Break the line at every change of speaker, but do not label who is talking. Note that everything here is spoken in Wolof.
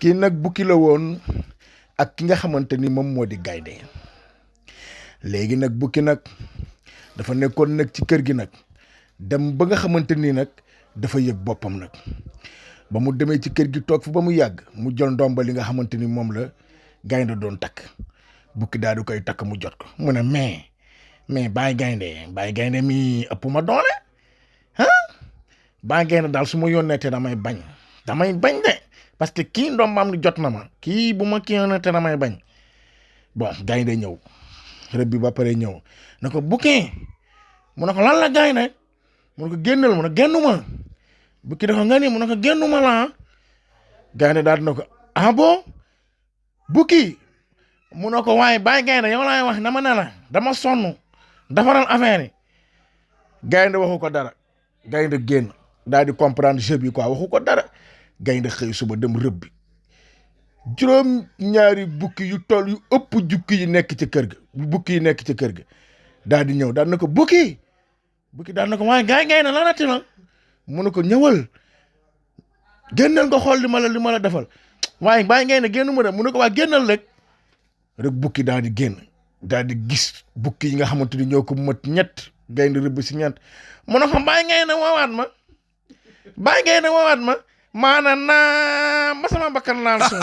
kii nag bukki la woon ak ki nga xamante ni moom moo di gaynde léegi nag bukki nag dafa nekkoon nag ci kër gi nag dem ba nga xamante ni nag dafa yëg boppam nag ba mu demee ci kër gi toog fi ba mu yàgg mu jël ndomba li nga xamante ni moom la gaynde doon takk bukki daal di koy takk mu jot ko mu ne mais bàyyi gaynde mi ëpp ma doole bàyyi gaynde daal su ma yónneetee damay bañ de parce que kii ndombaam li jot na ma kii bu ma kii yónneetee damay bañ bon gaynde ñëw rëbb bi ba pare ñëw na ko bukki mu ne ko lan la gaynde mu ne ko génnal mu ne génnuma bukki dafa nga ni mu ne ko génnuma la gaynde daal dina ko ah bon bukki mu ne ko waaye bàyyi gaynde yow laay wax dama ne la dama sonn defaral affaire yi gaynde waxu ko dara gaynde génn daal di comprendre jeu bi quoi waxu ko dara gaynde xëy suba dem rëbbi juróom ñaari bukki yu toll yu ëpp jukki yi nekk ci kër ga bukki yi nekk ci kër ga daal di ñëw daal na ko bukki daal na ko waaye gaynde la nati la mu ne ko ñëwal génnal nga xool li ma la defal waaye bàyyi gaynde génn ma dem mu ne ko waa génnal rek bukki daal di génn daal di gis bukki yi nga xamante ni ñoo ko mat ñett gaynde rëbb si ñett mu ne ko bàyyi gaynde woowaat ma maana naa ba sama bakkan laal suuf